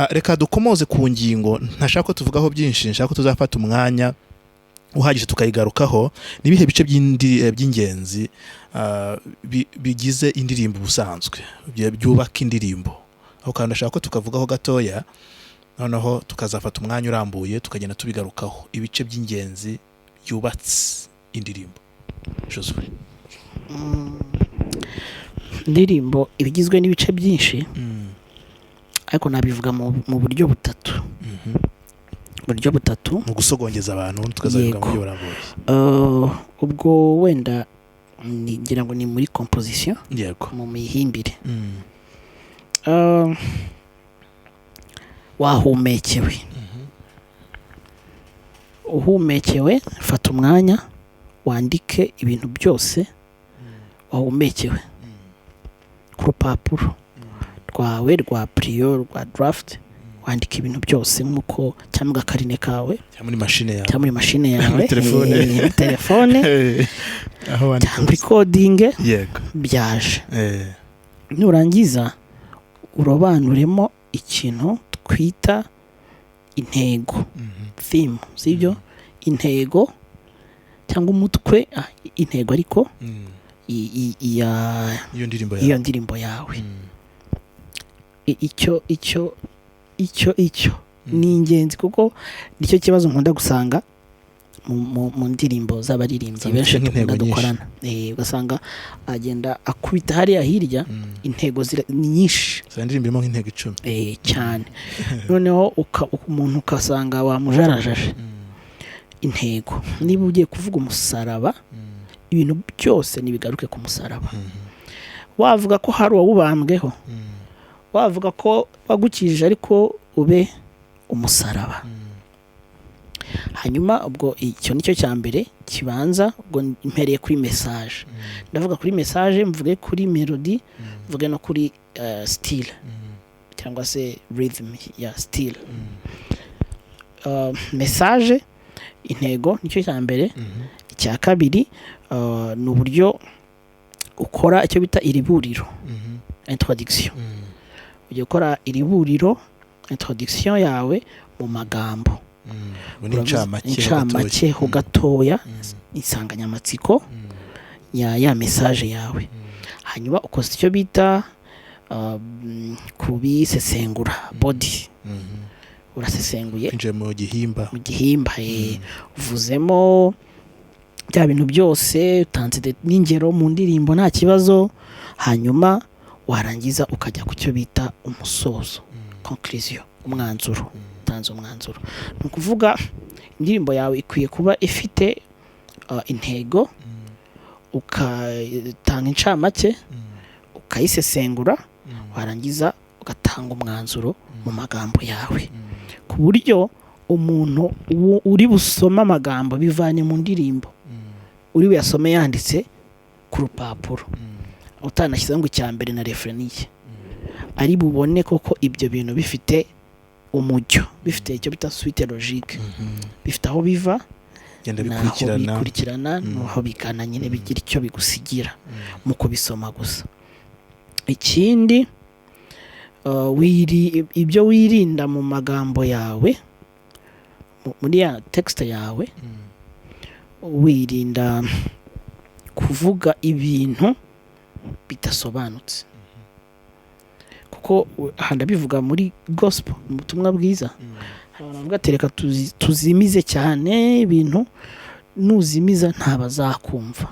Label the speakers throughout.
Speaker 1: Reka dukomoze ku ngingo ntashaka ko tuvugaho byinshi, nshaka ko tuzafata umwanya uhagije tukayigarukaho. Ni ibihe bice by'ingenzi bigize indirimbo ubusanzwe, byubaka indirimbo? Aho kandi ndashaka ko tukavugaho gatoya, noneho tukazafata umwanya urambuye tukagenda tubigarukaho, ibice by'ingenzi byubatse indirimbo. Josue.
Speaker 2: Indirimbo iba igizwe n'ibice byinshi, ariko nabivuga mu buryo butatu. Buryo butatu.
Speaker 1: Mu gusogongeza abantu, tukazabivuga mu buryo burambuye.
Speaker 2: Ubwo wenda ngira ngo ni muri composition, mu mihimbire. Wahumekewe, uhumekewe, fata umwanya wandike ibintu byose wahumekewe ku rupapuro rwawe rwa brouillon, rwa draft. Wandika ibintu byose nk'uko, cyangwa agakarine kawe,
Speaker 1: cyangwa muri mashine yawe,
Speaker 2: cyangwa muri mashine yawe,
Speaker 1: muri telefone.
Speaker 2: Muri telefone,
Speaker 1: aho wandika
Speaker 2: cyangwa recording. Byaje. Nurangiza urobanuremo ikintu twita intego, theme, sibyo? Intego cyangwa umutwe, intego ariko ya
Speaker 1: iyo ndirimbo
Speaker 2: iyo
Speaker 1: yawe.
Speaker 2: Ndirimbo yawe. Icyo ni ingenzi, kuko nicyo kibazo nkunda gusanga mu ndirimbo z'abaririmbyi
Speaker 1: Usanga
Speaker 2: benshi
Speaker 1: ifite nk'intego
Speaker 2: dukunda
Speaker 1: nyinshi.
Speaker 2: dukorana. Ugasanga agenda akubita hariya hirya, intego ni nyinshi.
Speaker 1: Usanga indirimbo irimo nk'intego 10.
Speaker 2: Cyane. Noneho umuntu ukasanga wamujarajaje. Intego, niba ugiye kuvuga umusaraba, ibintu byose nibigaruke ku musaraba. Wavuga ko hari uwawubambweho, wavuga ko wagukijije, ariko ube umusaraba. Hanyuma ubwo icyo nicyo cya mbere kibanza. Ubwo mpereye kuri message, ndavuga kuri message, mvuge kuri melody, mvuge no kuri style cyangwa se rhythm ya style. Message, intego, nicyo cya mbere. Icya kabiri ni uburyo ukora icyo bita iriburiro, introduction. Ugiye gukora iriburiro, introduction yawe mu magambo.
Speaker 1: Ubu ni incamake ho
Speaker 2: incamake ho
Speaker 1: gatoya.
Speaker 2: gatoya, insanganyamatsiko ya message yawe. Hanyuma ukoze icyo bita kubisesengura, body. Urasesenguye.
Speaker 1: Kwinjiye mu gihimba.
Speaker 2: Mu gihimba, uvuzemo bya bintu byose, utanze n'ingero mu ndirimbo, nta kibazo. Hanyuma warangiza ukajya ku cyo bita umusozo, conclusion, umwanzuro. Utanze umwanzuro. Ni ukuvuga indirimbo yawe ikwiye kuba ifite intego, ukatanga incamake, ukayisesengura, warangiza ugatanga umwanzuro mu magambo yawe, ku buryo umuntu uri busome amagambo bivanye mu ndirimbo, uri buyasome yanditse ku rupapuro, utanashyizeho ngo icya mbere na refrain niye, ari bubone koko ibyo bintu bifite umujyo, bifite icyo bita suite logique, bifite aho biva
Speaker 1: genda
Speaker 2: n'aho
Speaker 1: bikurikirana,
Speaker 2: bikurikirana, n'aho bigana nyine, bigira icyo bigusigira mu kubisoma gusa. Ikindi, ibyo wirinda mu magambo yawe, muri ya texte yawe, wirinda kuvuga ibintu bidasobanutse, kuko aha ndabivuga muri gospel, mu butumwa bwiza, hari abantu bavuga ati: "Reka tuzimize cyane ibintu." Nuzimiza ntabazakumva.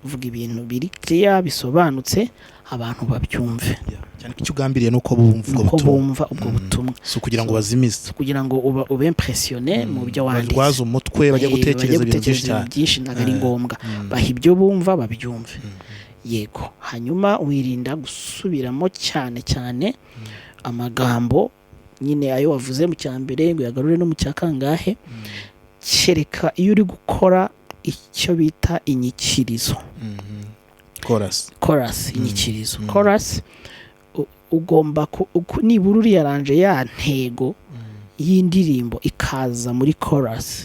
Speaker 2: Uvuga ibintu biri clear, bisobanutse, abantu babyumve.
Speaker 1: Yeah. Cyane ko icyo ugambiriye ni uko bumva ubwo
Speaker 2: nuko
Speaker 1: butumwa.
Speaker 2: Bumva ubwo butumwa.
Speaker 1: Si ukugira ngo bazimize.
Speaker 2: Kugira ngo ube impressionné mu byo wanditse,
Speaker 1: barwaze umutwe, bajya gutekereza
Speaker 2: bajye
Speaker 1: ibintu byinshi
Speaker 2: gutekereza
Speaker 1: cyane.
Speaker 2: Ibintu byinshi ntabwo ari ngombwa. Baha ibyo bumva, babyumve. Yego. Hanyuma wirinda gusubiramo cyane cyane amagambo nyine, ayo wavuze mu cya mbere ngo uyagarure no mu cya kangahe, kereka iyo uri gukora icyo bita inyikirizo.
Speaker 1: Chorus.
Speaker 2: Chorus, inyikirizo, chorus. Ugomba nibura uriyaranje ya ntego y'indirimbo ikaza muri chorus,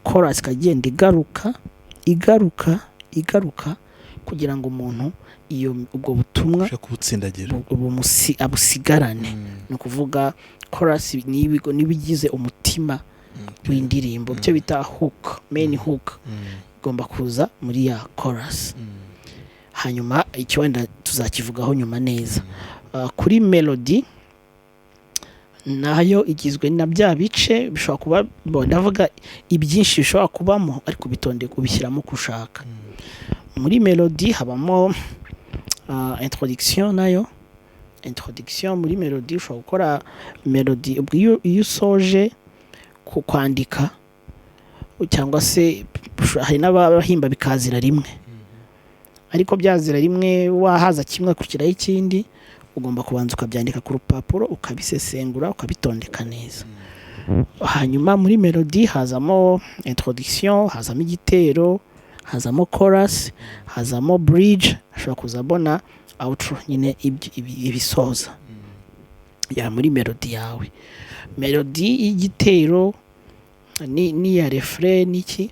Speaker 2: chorus ikagenda igaruka, igaruka, igaruka, kugira ngo umuntu iyo ubwo butumwa
Speaker 1: ushaka kubutsindagira,
Speaker 2: abusigarane. Ni ukuvuga Chorus ni ibigize umutima w'indirimbo, byo bita hook, main hook igomba kuza muri ya chorus. Hanyuma icyo wenda tuzakivugaho nyuma neza. Kuri melody nayo igizwe na bya bice bishobora kuba bo, ndavuga ibyinshi bishobora kubamo, ariko bitondeka ubishyiramo uko ushaka. Muri melody habamo introduction. Nayo introduction muri melody, ushobora gukora melody ubwo iyo usoje kwandika, cyangwa se hari n'abahimba bikazira rimwe, ariko byazira rimwe wahaza kimwe kukiraho ikindi, ugomba kubanza ukabyandika ku rupapuro, ukabisesengura, ukabitondeka neza. Hanyuma muri melody hazamo introduction, hazamo igitero, hazamo chorus, hazamo bridge, hashobora kuzamo na outro nyine, ibisoza ya muri melody yawe. Melody y'igitero n'iya refrain n'iki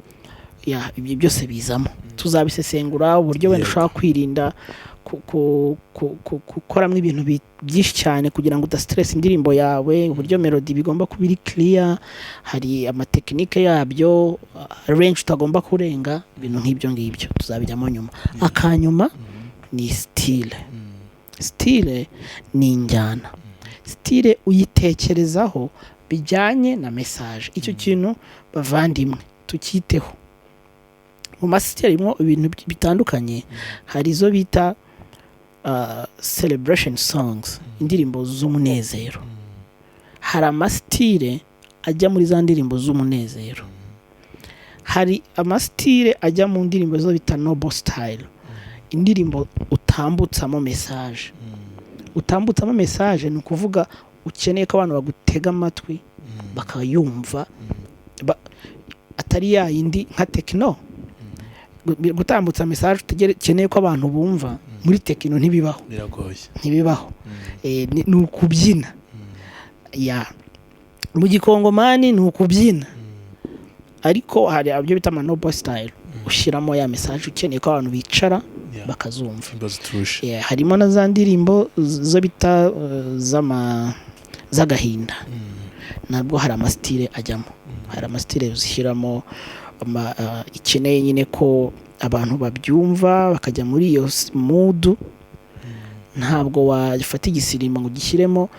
Speaker 2: ya ibyo byose bizamo, tuzabisesengura uburyo wenda ushobora kwirinda gukoramo ibintu byinshi cyane kugira ngo udastress indirimbo yawe, uburyo melody bigomba kuba iri clear, hari amatekinike yabyo, range utagomba kurenga, ibintu nk'ibyo ngibyo tuzabijyamo nyuma. Akanyuma ni style. Style ni injyana. Style uyitekerezaho bijyanye na message. Icyo kintu, bavandimwe, tukiteho. Mu ma style harimo ibintu bitandukanye. Hari izo bita celebration songs, indirimbo z'umunezero. Hari ama style ajya muri za ndirimbo z'umunezero. Hari ama style ajya mu ndirimbo zo bita noble style, indirimbo utambutsamo message. Utambutsamo message ni ukuvuga ukeneye ko abantu bagutega amatwi bakayumva, atari ya yindi nka techno. Gutambutsa message ukeneye ko abantu bumva muri techno ntibibaho.
Speaker 1: Biragoye.
Speaker 2: Ntibibaho. Ni ukubyina ya mu gikongomani, ni ukubyina. Ariko hari ibyo bita ama noble style, ushyiramo ya message ukeneye ko abantu bicara bakazumva.
Speaker 1: Indirimbo zituje.
Speaker 2: Yeah, harimo na za ndirimbo zo bita z'agahinda. Nabwo hari ama style ajyamo. Hari ama style uzishyiramo ikeneye nyine ko abantu babyumva bakajya muri iyo mood. Ntabwo wafata igisirimba ngo ugishyiremo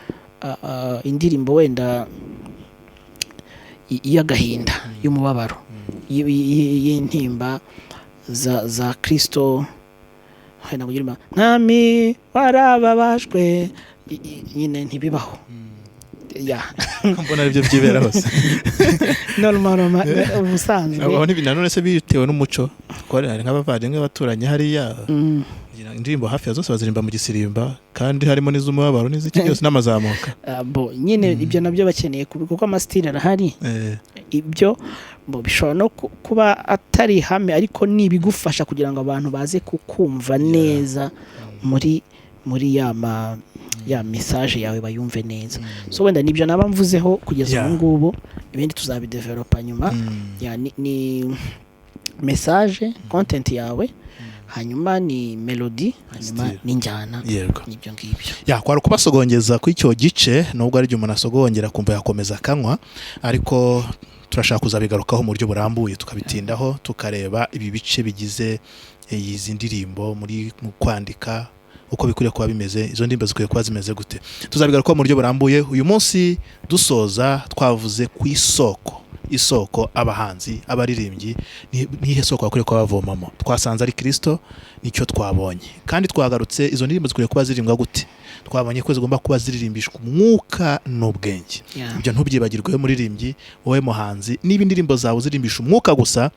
Speaker 2: indirimbo wenda y'agahinda, y'umubabaro, y'intimba za Kristo, wenda ngo ugire "Mwami warababajwe", nyine ntibibaho ya.
Speaker 1: Mbona aribyo byibera hose.
Speaker 2: Normal ubusanzwe.
Speaker 1: Aho nanone se bitewe n'umuco, kuko hari nk'abavandimwe baturanyi hariya, indirimbo hafi ya zose bazirimba mu gisirimba, kandi harimo n'iz'umubabaro n'iziki byose n'amazamuka.
Speaker 2: Ah, bo nyine ibyo nabyo bakeneye kuko ama style arahari. Ibyo bo bishobora no kuba atari ihame, ariko ni ibigufasha kugira ngo abantu baze kukumva neza muri ya message yawe, bayumve neza. So wenda nibyo naba mvuzeho kugeza ubu ngubu, ibindi tuzabidevelopa nyuma. Ya, ni message content yawe, hanyuma ni melody, hanyuma
Speaker 1: Style.
Speaker 2: n'injyana. Nibyo ngibyo.
Speaker 1: Ya, kwari ukubasogongeza kuri icyo gice, nubwo ari igihe umuntu asogongera akumva yakomeza akanywa, ariko turashaka kuzabigarukaho mu buryo burambuye, tukabitindaho, tukareba ibi bice bigize izi ndirimbo muri mu kwandika, uko bikwiriye kuba bimeze, izo ndirimbo zikwiye kuba zimeze gute. Tuzabigarukaho mu buryo burambuye. Uyu munsi dusoza twavuze ku isoko. Isoko abahanzi, abaririmbyi, nihe soko bakwiriye kuba bavomamo? Twasanze ari Kirisito, nicyo twabonye. Kandi twagarutse izo ndirimbo zikwiye kuba ziririmbwa gute? Twabonye ko zigomba kuba ziririmbishwa umwuka n'ubwenge. Ibyo ntubyibagirwe, wowe muririmbyi, wowe muhanzi. Niba indirimbo zawe uzirimbisha umwuka gusa,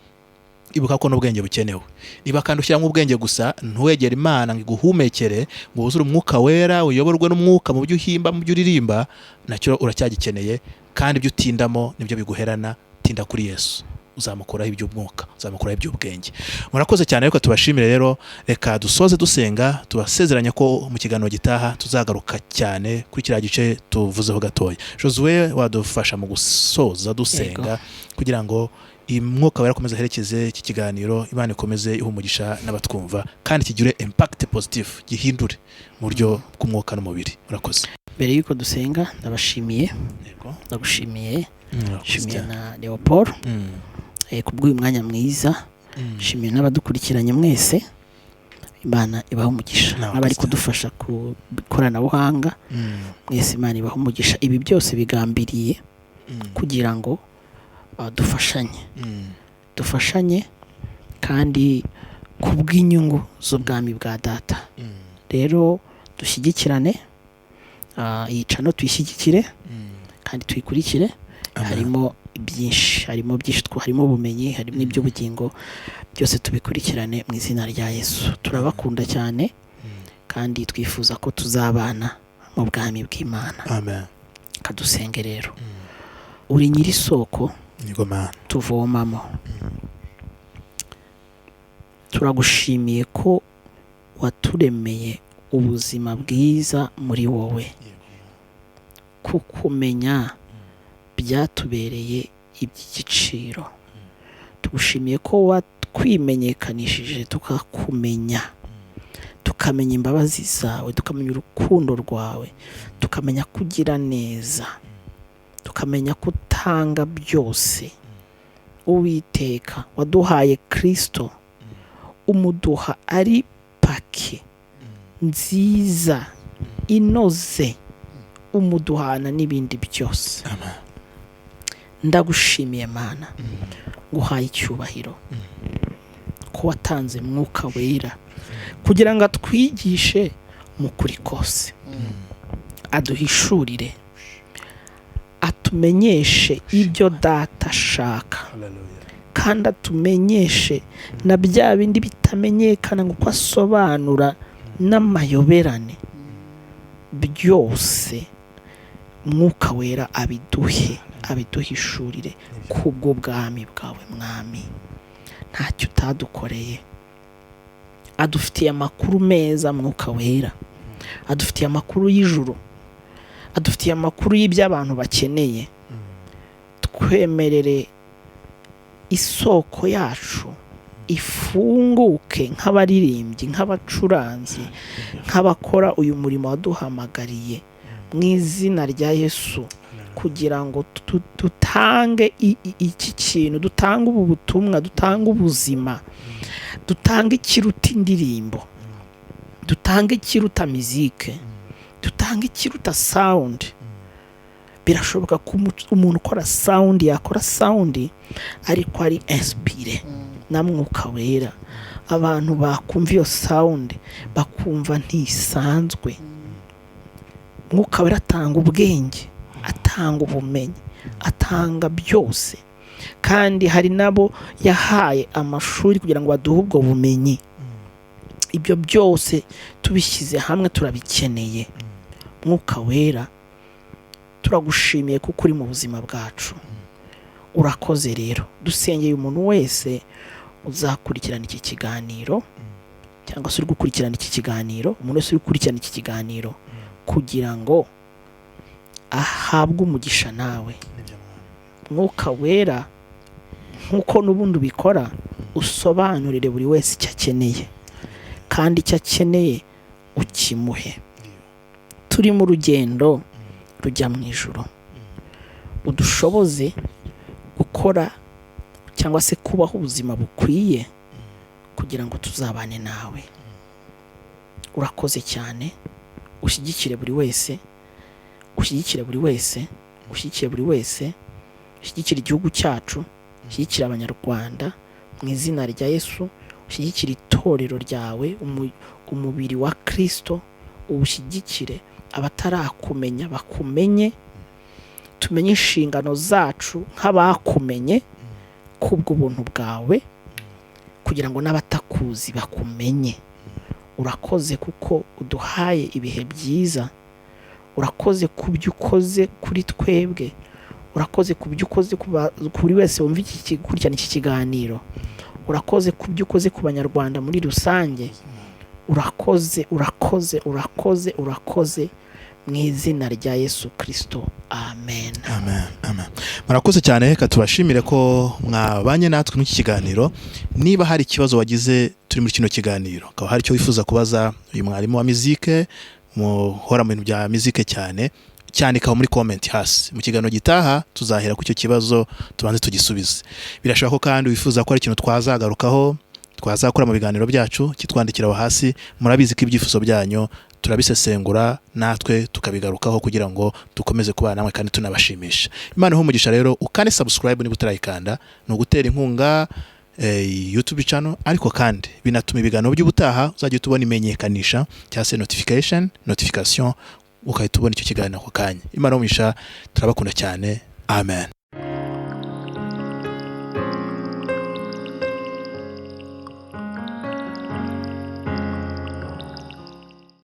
Speaker 1: ibuka ko n'ubwenge bukenewe. Niba kandi ushyiramo ubwenge gusa, ntuwegere Imana ngo iguhumekere, ngo wuzure Umwuka Wera, uyoborwe n'Umwuka mu byo uhimba, mu byo uririmba, nacyo uracyagikeneye. Kandi ibyo utindamo nibyo biguherana. Tinda kuri Yesu, uzamukuraho iby'umwuka, uzamukuraho iby'ubwenge. Murakoze cyane, reka tubashimire rero. Reka dusoze dusenga, tubasezeranya ko mu kiganiro gitaha tuzagaruka cyane kuri kiriya gice tuvuzeho gatoya. Josue, wadufasha mu gusoza dusenga kugira ngo Umwuka Wera akomeze aherekeze iki kiganiro, Imana ikomeze iha umugisha n'abatwumva, kandi kigire impact positive, gihindure mu buryo bw'umwuka n'umubiri. Murakoze.
Speaker 2: Mbere y'uko dusenga, ndabashimiye.
Speaker 1: Yego.
Speaker 2: Ndagushimiye.
Speaker 1: Murakoze
Speaker 2: Nshimiye
Speaker 1: cyane.
Speaker 2: na Leopold kubw'uyu mwanya mwiza. Nshimiye n'abadukurikiranye mwese, Imana ibaha umugisha.
Speaker 1: Murakoze
Speaker 2: N'abari
Speaker 1: cyane.
Speaker 2: kudufasha ku ikoranabuhanga, mwese Imana ibaha umugisha. Ibi byose bigambiriye kugira ngo dufashanye, dufashanye kandi ku bw'inyungu z'ubwami bwa Data. Rero dushyigikirane, iyi channel tuyishyigikire kandi tuyikurikire.
Speaker 1: Amen.
Speaker 2: Harimo byinshi, harimo byinshi, harimo ubumenyi, harimo iby'ubugingo, byose tubikurikirane mu izina rya Yesu. Turabakunda cyane kandi twifuza ko tuzabana mu bwami bw'Imana.
Speaker 1: Amen.
Speaker 2: Kadusenge rero. Uri nyiri isoko
Speaker 1: Yego Mana.
Speaker 2: tuvomamo. Turagushimiye ko waturemeye ubuzima bwiza muri wowe. Kukumenya byatubereye iby'igiciro. Tugushimiye ko watwimenyekanishije, tukakumenya, tukamenya imbabazi zawe, tukamenya urukundo rwawe, tukamenya kugira neza, tukamenya ko utanga byose. Uwiteka, waduhaye Kirisito, umuduha ari pake nziza inoze, umuduhana n'ibindi byose.
Speaker 1: Amen.
Speaker 2: Ndagushimiye Mana, nguhaye icyubahiro ko watanze Mwuka Wera kugira ngo atwigishe mu kuri kose, aduhishurire, atumenyeshe ibyo Data ashaka, kandi atumenyeshe na bya bindi bitamenyekana ngo uko asobanura n'amayoberane byose. Mwuka Wera abiduhe, abiduhishurire kubwo bwami bwawe. Mwami, ntacyo utadukoreye. Adufitiye amakuru meza. Mwuka Wera adufitiye amakuru y'ijuru, adufitiye amakuru y'ibyo abantu bakeneye. Twemerere isoko yacu ifunguke nk'abaririmbyi, nk'abacuranzi, nk'abakora uyu murimo waduhamagariye mu izina rya Yesu, kugira ngo dutange iki kintu, dutange ubu butumwa, dutange ubuzima, dutange ikiruta indirimbo, dutange ikiruta mizike, dutange ikiruta sound. Birashoboka ko umuntu ukora sound yakora sound ariko ari inspiré na Mwuka Wera, abantu bakumva iyo sound bakumva ntisanzwe. Mwuka Wera atanga ubwenge, atanga ubumenyi, atanga byose, kandi hari nabo yahaye amashuri kugira ngo baduhe ubwo bumenyi. Ibyo byose tubishyize hamwe turabikeneye. Mwuka Wera, turagushimiye kuko uri mu buzima bwacu. Urakoze. Rero dusengeye umuntu wese uzakurikirana iki kiganiro cyangwa se uri gukurikirana iki kiganiro, umuntu wese uri gukurikirana iki kiganiro, kugira ngo ahabwe umugisha nawe. Mwuka Wera, nk'uko n'ubundi ubikora, usobanurire buri wese icyo akeneye, kandi icyo akeneye ukimuhe. Turi mu rugendo rujya mu ijuru, udushoboze gukora cyangwa se kubaho ubuzima bukwiye kugira ngo tuzabane nawe. Urakoze cyane. Ushyigikire buri wese, ushyigikire buri wese, ushyigikire buri wese, ushyigikire igihugu cyacu, ushyigikire Abanyarwanda mu izina rya Yesu, ushyigikire itorero ryawe, umubiri wa Kirisito, uwushyigikire. Abatarakumenya bakumenye, tumenye inshingano zacu nk'abakumenye kubw'ubuntu bwawe, kugira ngo n'abatakuzi bakumenye. Urakoze kuko uduhaye ibihe byiza. Urakoze ku byo ukoze kuri twebwe. Urakoze ku byo ukoze kuri wese wumva gukurikirana iki kiganiro. Urakoze ku byo ukoze ku Banyarwanda muri rusange. Urakoze, urakoze, urakoze, urakoze, mu izina rya Yesu Kirisito, amen.
Speaker 1: Amen, amen. Murakoze cyane. Reka tubashimire ko mwabanye natwe muri iki kiganiro. Niba hari ikibazo wagize turi muri kino kiganiro, ukaba hari icyo wifuza kubaza uyu mwarimu wa mizike muhora mu bintu bya mizike cyane, cyandikaho muri comment hasi. Mu kiganiro gitaha tuzahera ku icyo kibazo, tubanze tugisubize. Birashoboka ko kandi wifuza ko hari ikintu twazagarukaho, twazakora mu biganiro byacu, kitwandikira aho hasi. Murabizi ko ibyifuzo byanyu turabisesengura, natwe tukabigarukaho kugira ngo dukomeze kubana namwe kandi tunabashimisha. Imana ihe umugisha. Rero ukande subscribe niba utarayikanda, ni ugutera inkunga YouTube channel, ariko kandi binatuma ibiganiro by'ubutaha uzajya tubona imenyekanisha cyangwa se notification, ugahita ubona icyo kiganiro ako kanya. Imana ihe umugisha, turabakunda cyane. Amen.